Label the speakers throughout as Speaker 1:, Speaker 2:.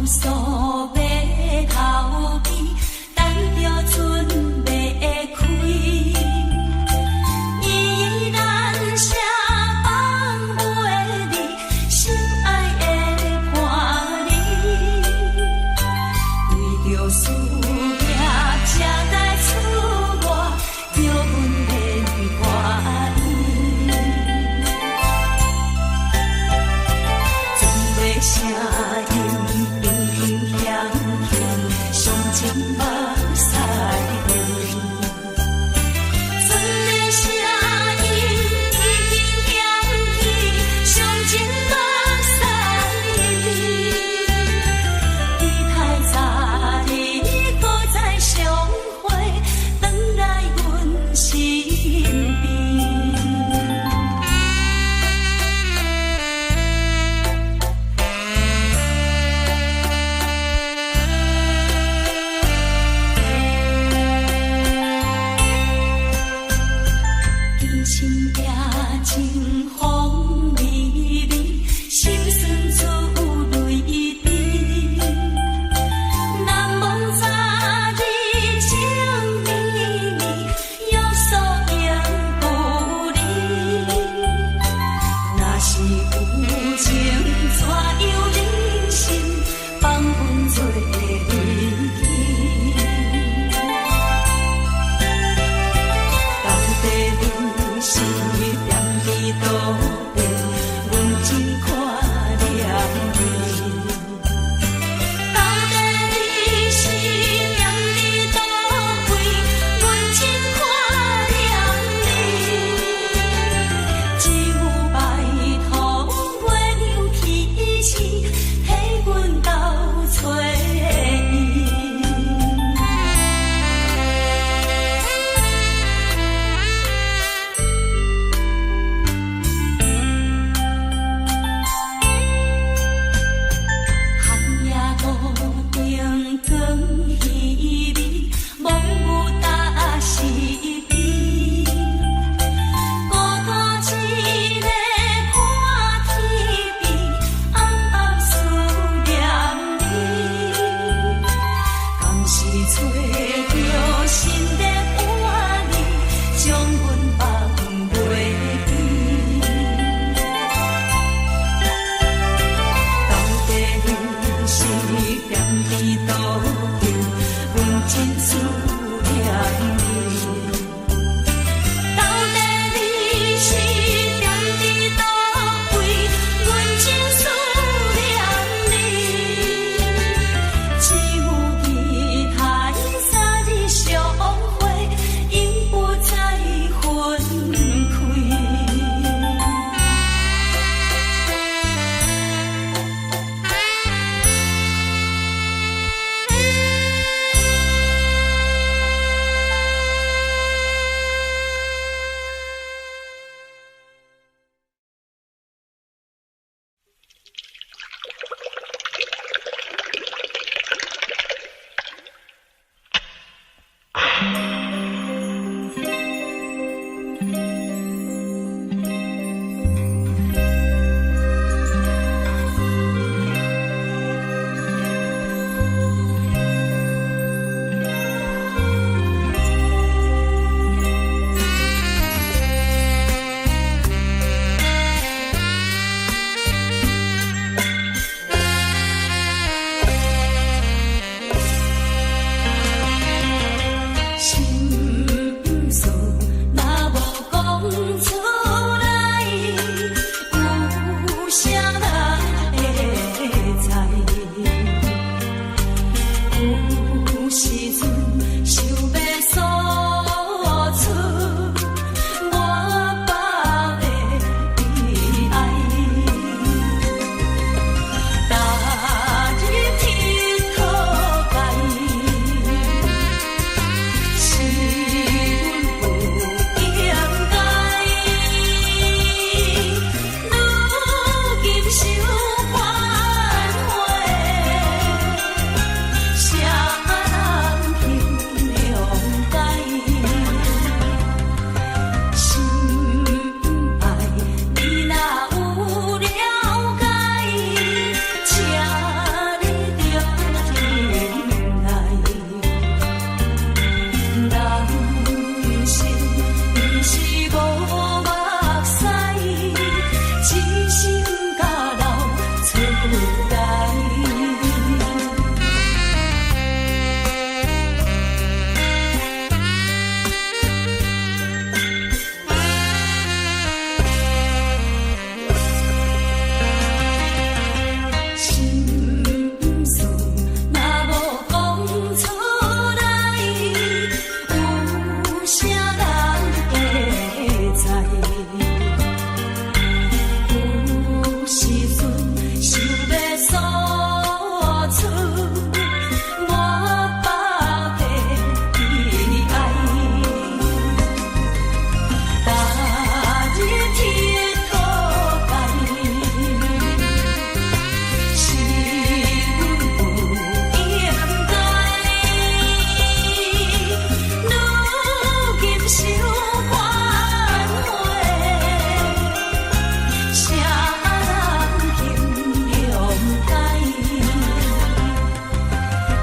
Speaker 1: 數碼頭邊，等著準備開。依然寫放袂離，心愛的伴侶，為著事業才來出外，叫阮免掛意。船的聲音輕輕響起，傷情目屎流。船的聲音輕輕響起，傷情目屎流。期待十日閣再相會，轉來阮身邊。來。心事若無講出來，有啥人會知？有時陣想欲訴出滿腹的悲哀，逐日天苦解。是阮不應該，如今想反悔，啥人肯諒解？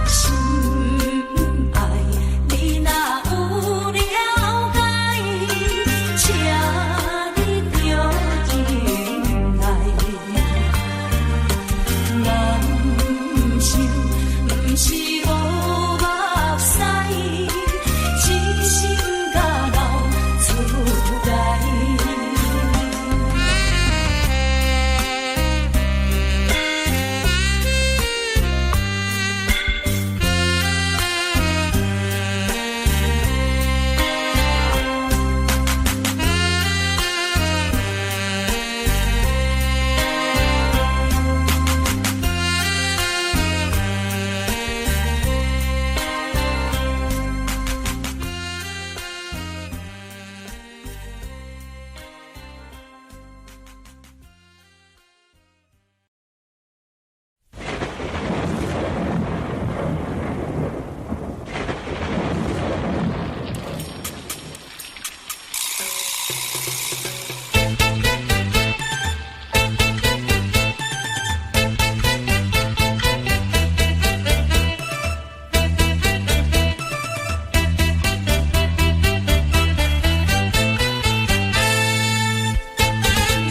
Speaker 1: 心愛你若有了解，請你著忍耐。難受毋是無目屎，只是毋敢流出來。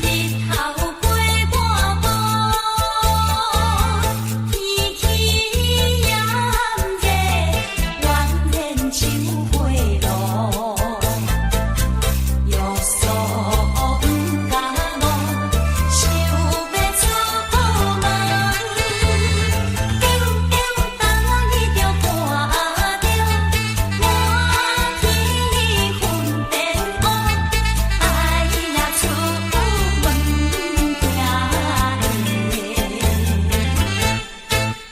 Speaker 1: 日頭過半晡，天氣炎熱，怨天像火爐，欲訴毋敢講，想欲出門，叮叮當伊就看著滿天紛電烏，哎呀出門驚會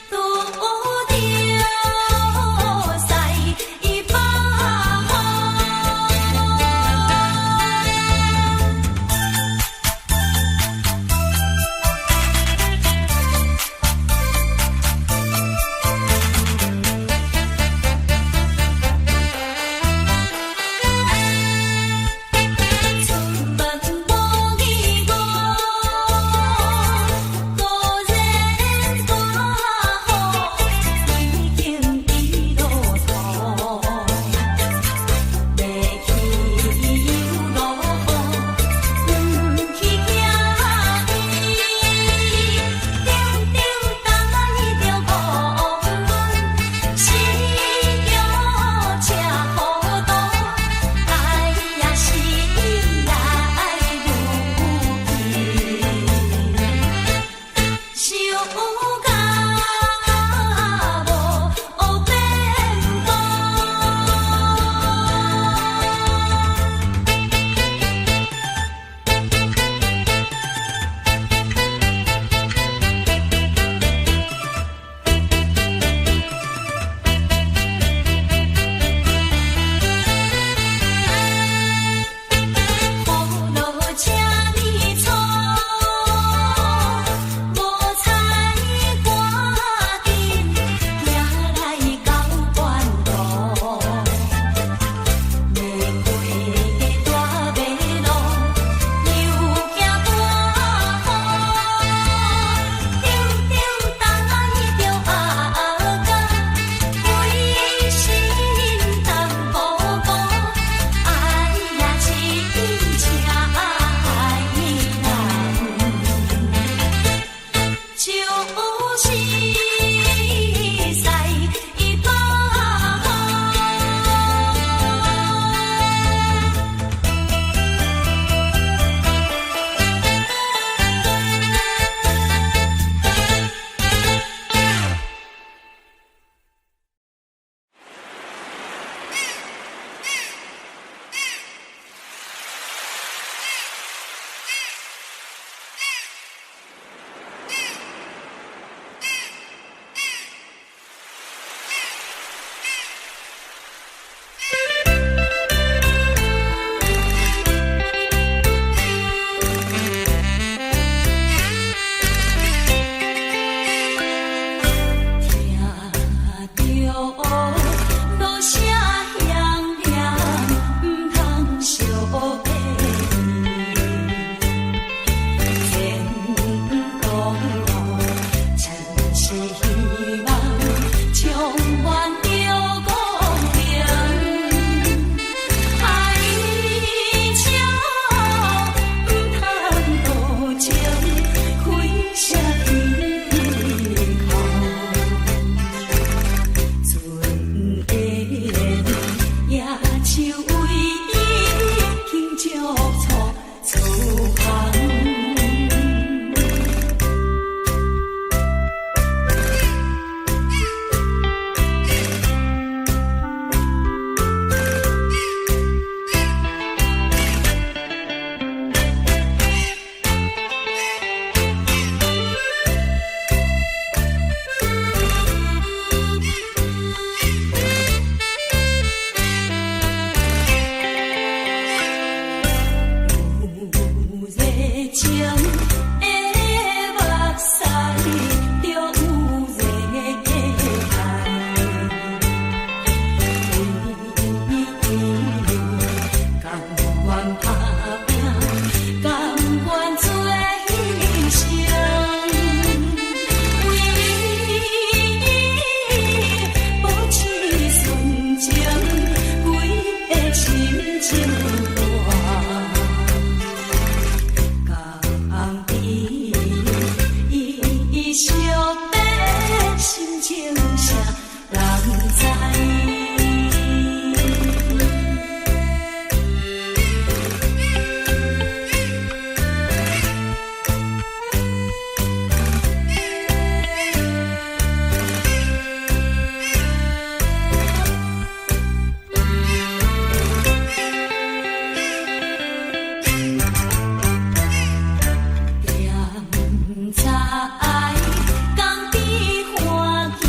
Speaker 1: 拄著西北風。出門無意外，果然大雨已經已落土，欲去又落雨，毋去驚伊，叮叮當伊著戇阮，是叫車糊塗，哎呀時來愈去，想甲無變故。雨落這呢粗，無彩就是使伊拍。聽著無聲響鈴，毋通相過前途真是希望，充滿著光明。愛情毋通多情，開啥天口。船的野樹為伊輕足錯厝旁。有熱情的目屎，就有熱的愛。為伊甘願打拼，甘願做犧牲，為伊保持純情，規个心情大。共伊相的心情，啥人知？踮在江邊歡喜，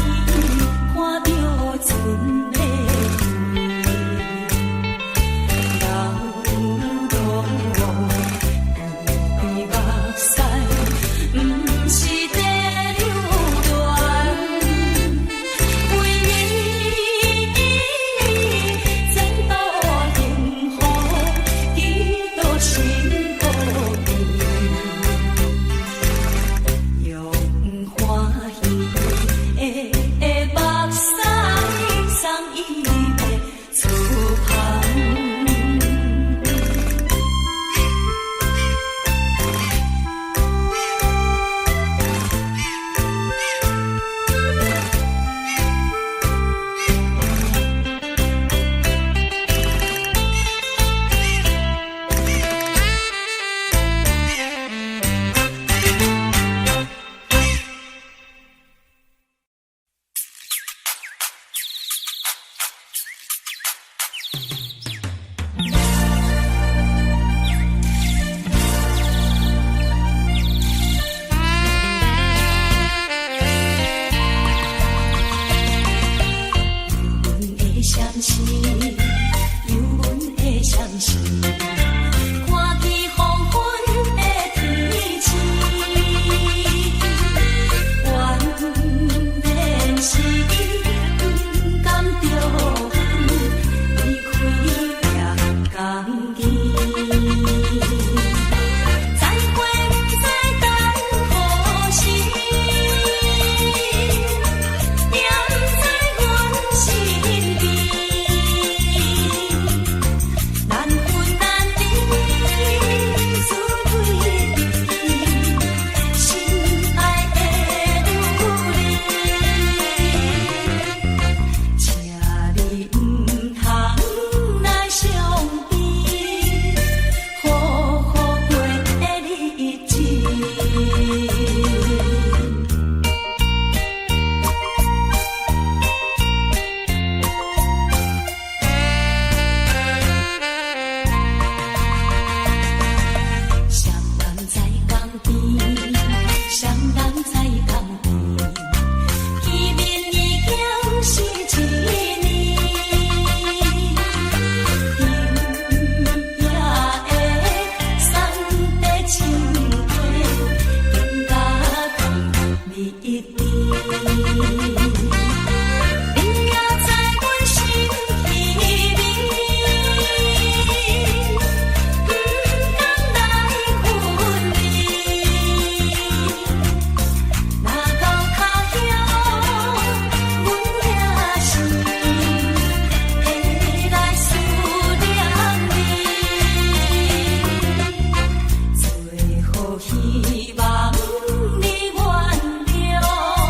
Speaker 1: 一甜。你也知阮心稀微，毋甘來分離。若到他鄉，阮也是會來思念你。最予希望你原諒。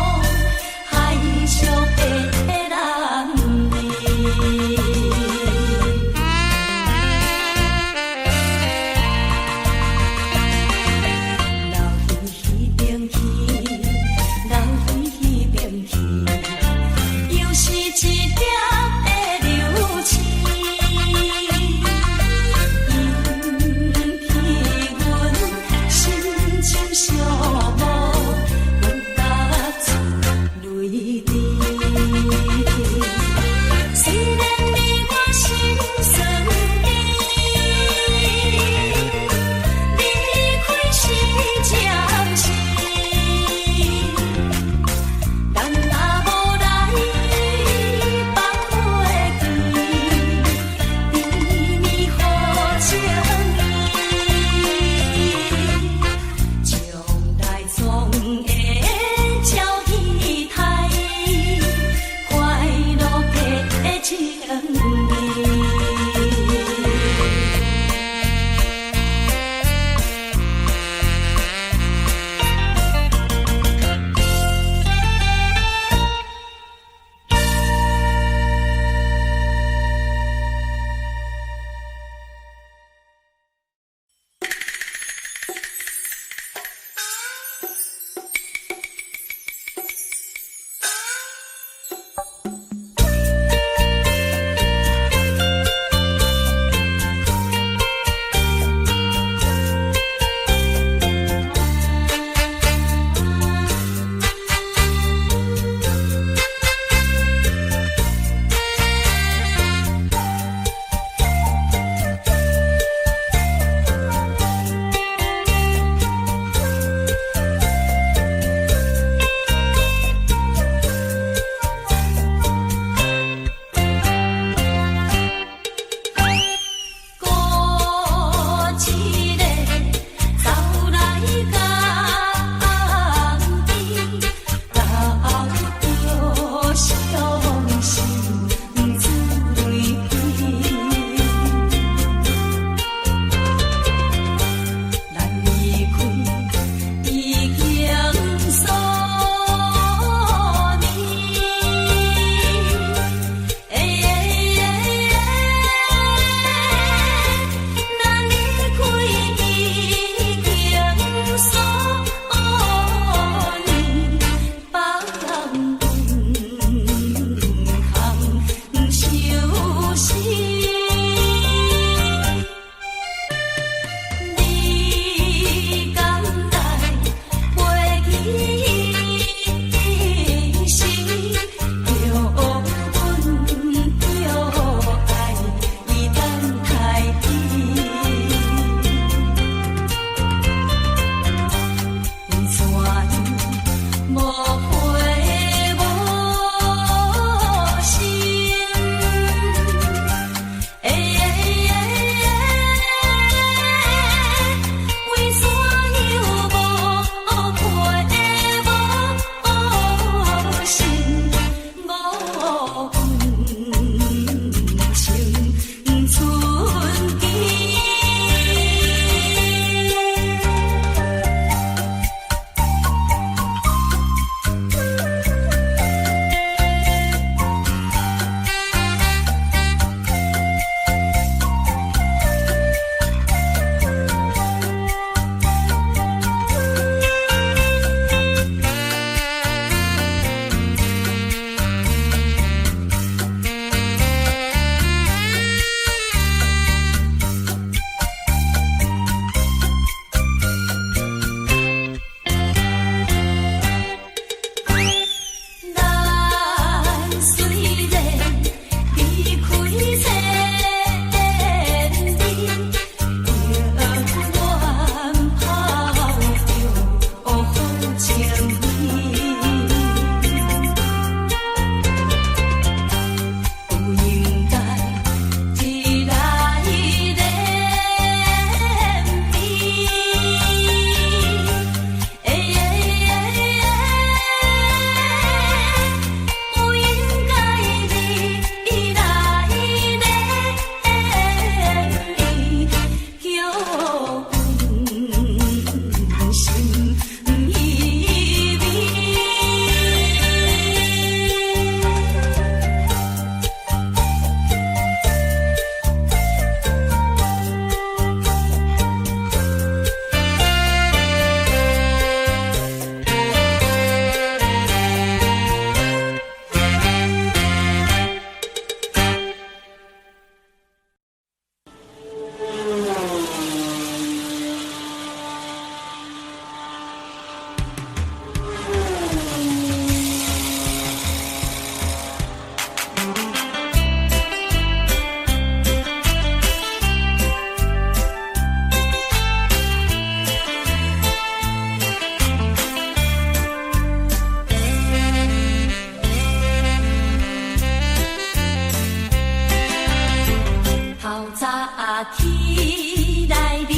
Speaker 1: 起來面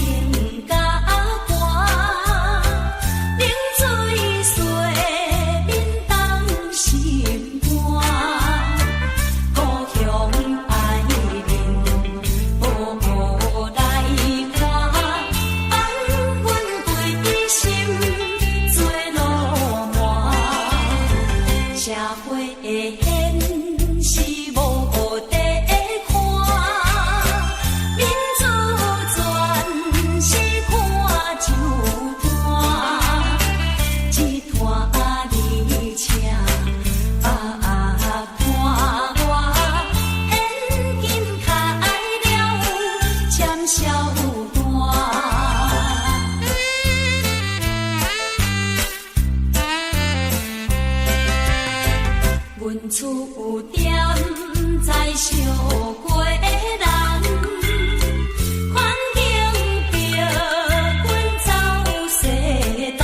Speaker 1: 甲寒，冷水洗面凍心肝，故鄉愛面無來看，放阮歸心做鱸鰻。社會的現實無得看，民主全是看酒單，一拖二車啊看我，現今開了占小單。阮厝踮在小街人，環境逼阮走西東，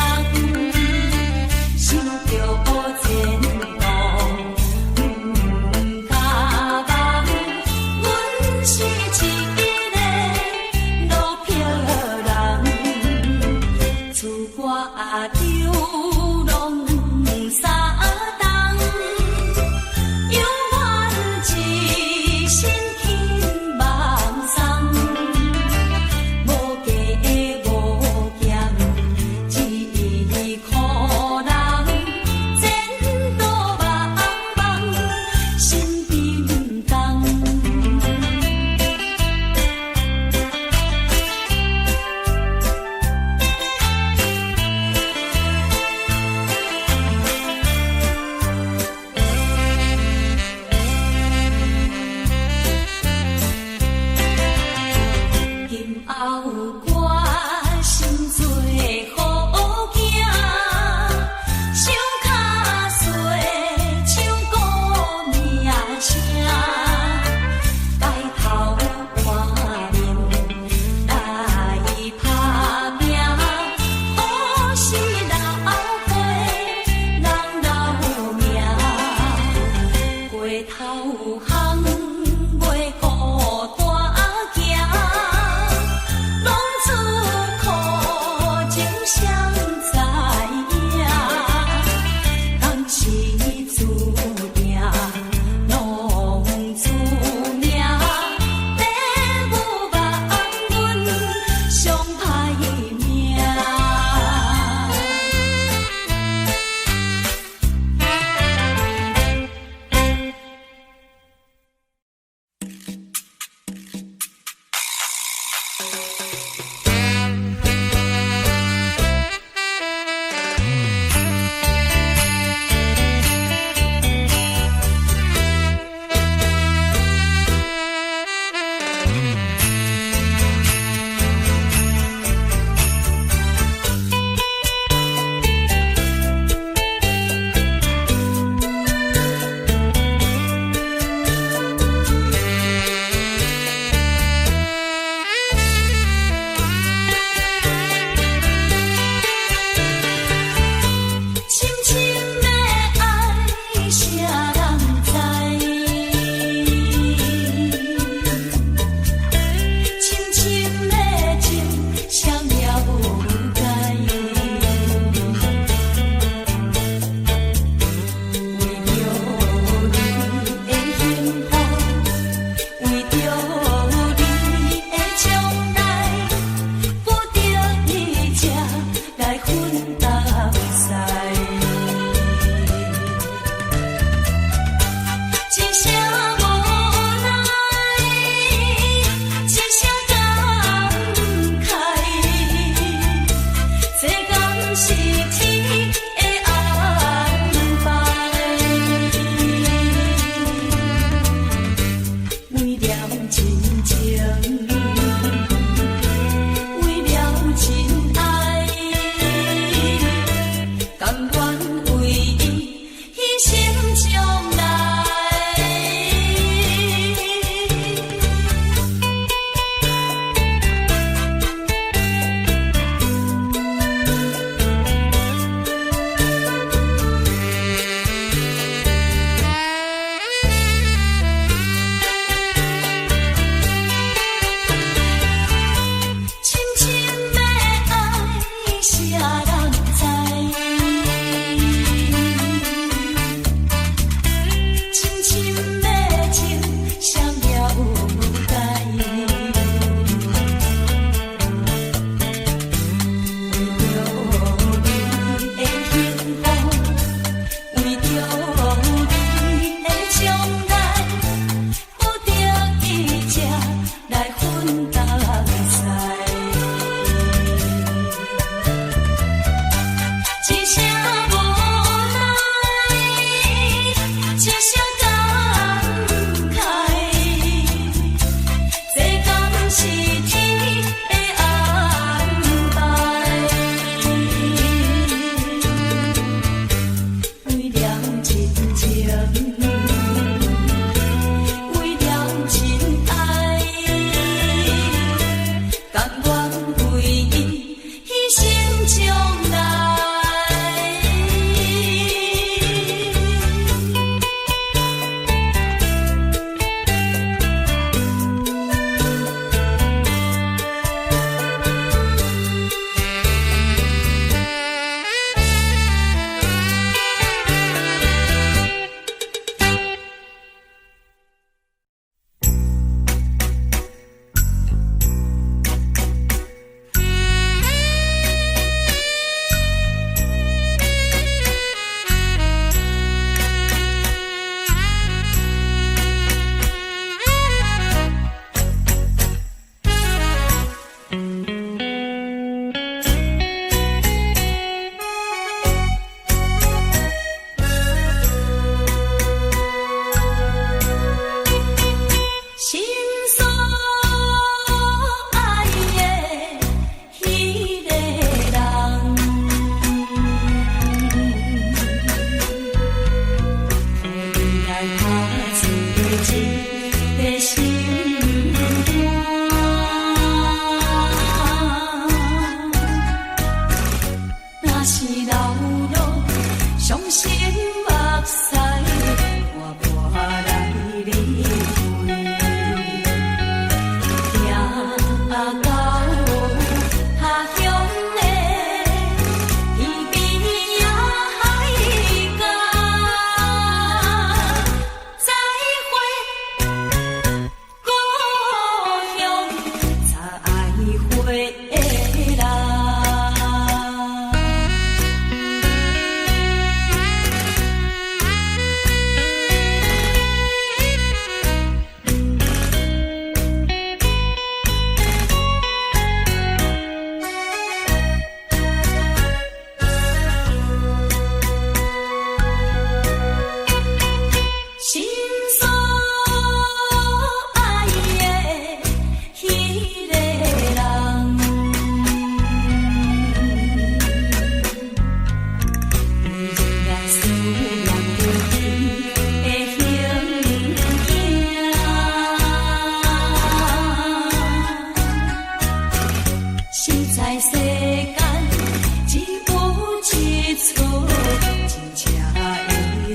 Speaker 1: 想著前途毋敢望，阮是一个落魄人，出歌抽攏三冬，猶原一身輕網鬆，無加無減一箍人，前途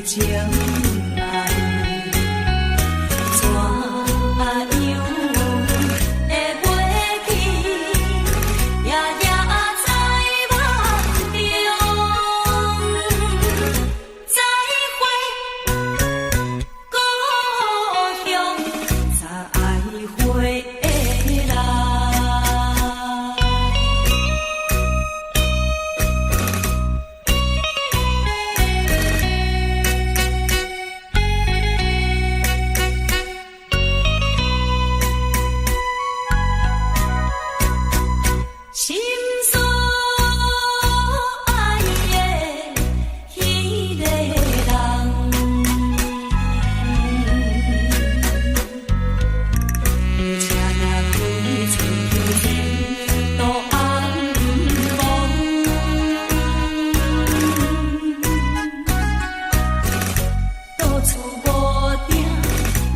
Speaker 1: 情愛，怎樣會袂記？夜夜在夢中，再會故鄉，再回來。心所愛的彼个人，車若開出前途暗暝，到處無定，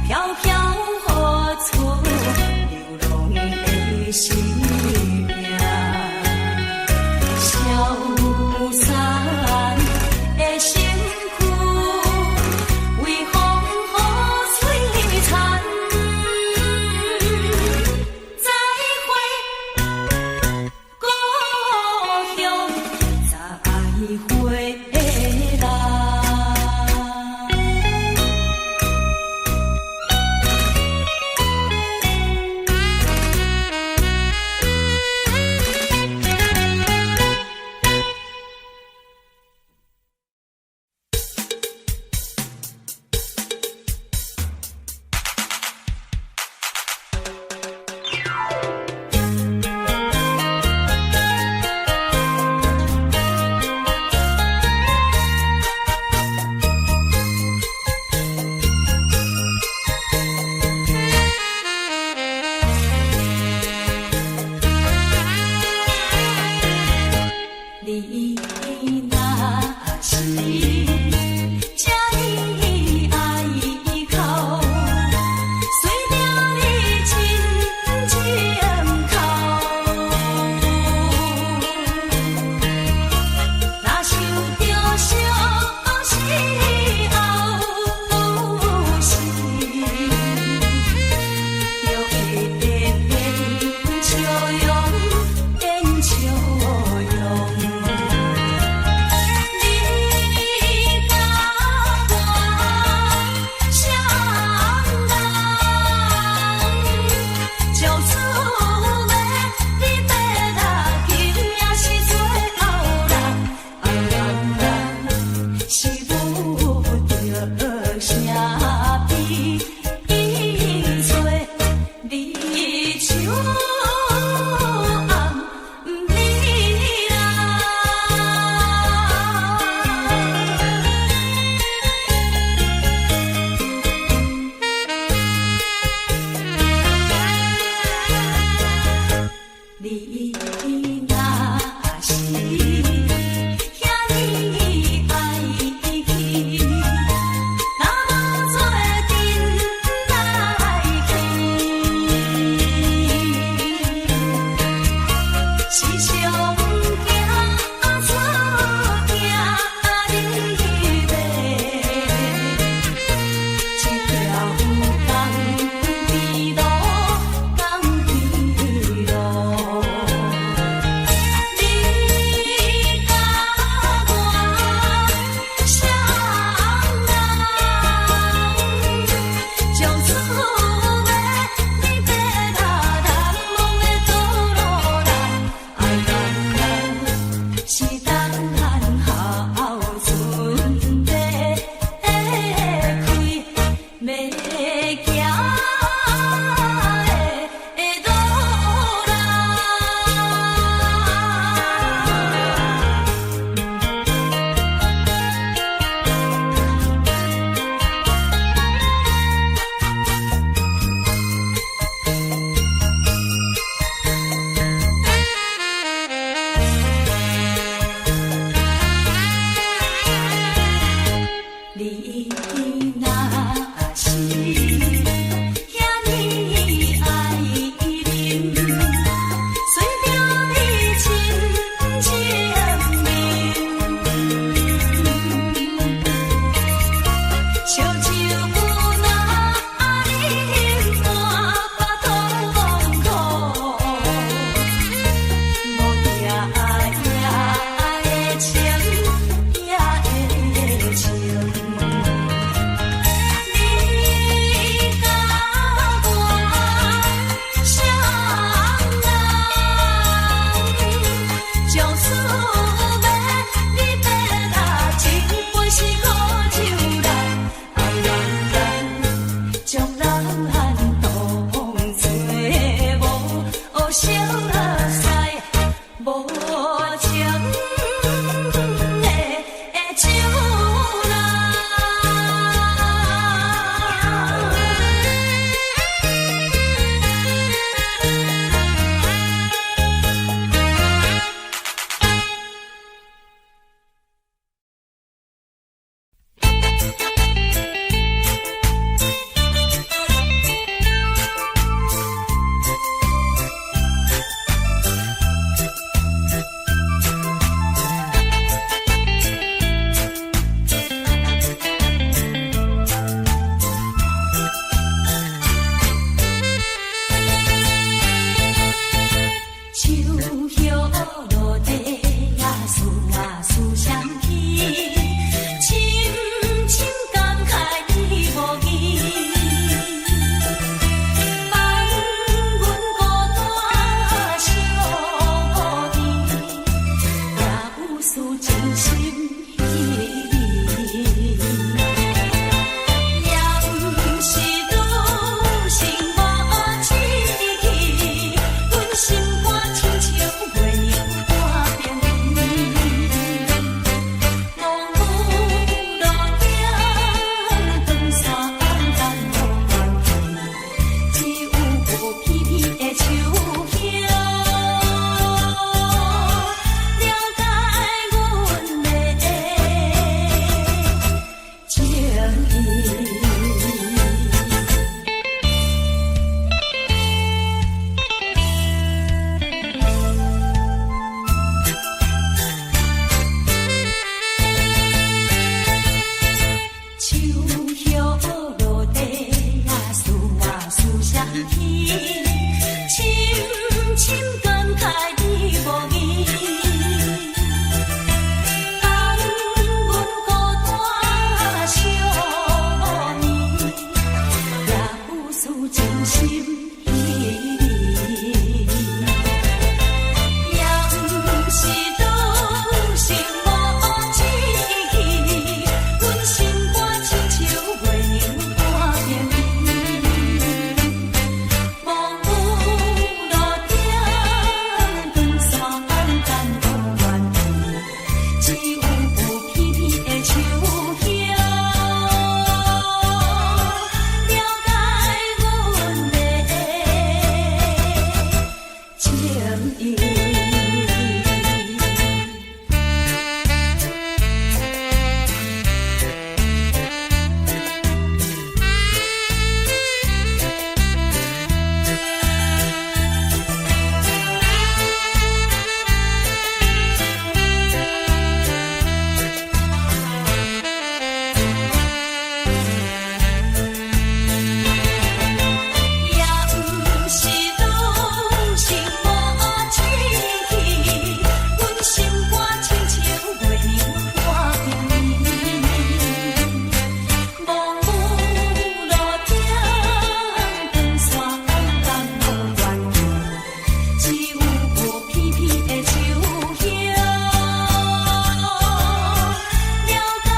Speaker 1: 飄飄何處，流浪的生命。消散的身軀，為風雨摧殘。再會故鄉，再回來。你若是這呢愛哭，隨著你真情哭。若想著相思後時，就會變笑容，變笑容。你佮我相共，从此欲離別啦，今也是最後啦，後人是無著啥悲催，你手暗暝啦。你若是遐呢愛去，若無做陣來去，是上驚出驚離別，一條共甜路，共甜路。你佮我相共，從此欲離別啦，難忘的道路啦，愛人是等候船欲開，欲行的路啦。你若是遐呢愛啉，隨著你深情眠。樹葉落地啊，思啊思相天，深深關懷你無疑。等阮孤單寂暝，也有事真心彼你。也毋是女性無志氣，阮心肝親像月娘半冰冰。望有路頂長線暗無緣去，只有片片的樹葉，了解阮的情意。也毋是女性無志氣，阮心肝親像月娘半冰冰。望有路頂長線暗無緣去，只有片片的樹葉，了解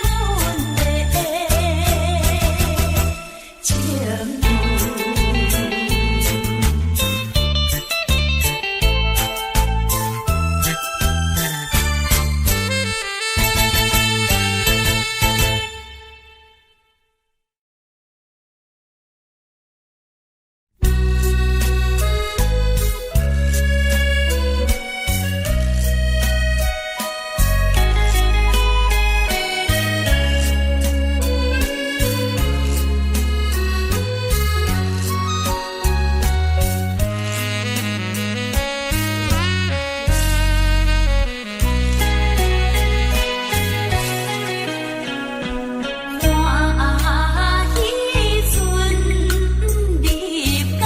Speaker 1: 阮的情意。歡喜春入江，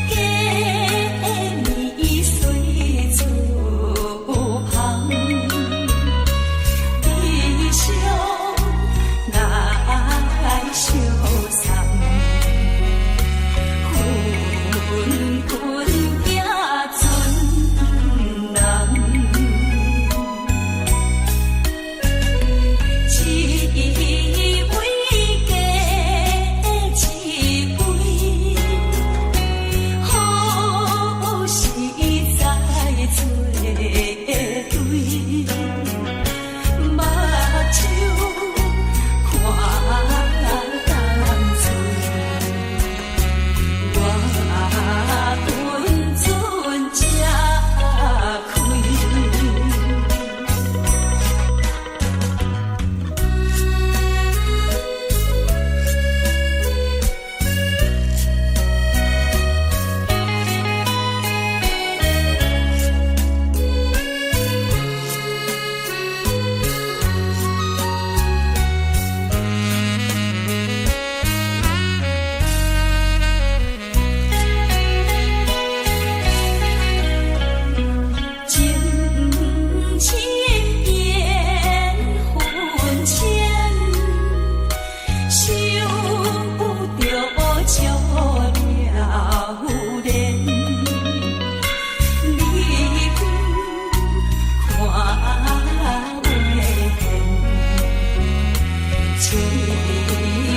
Speaker 1: 雞暝隨厝旁，悲傷來相送，紛紛行船人。一位加一位，好时在做對，目睭看淡水，我困船才開。情深緣分淺，想著笑了臉。你看袂見，一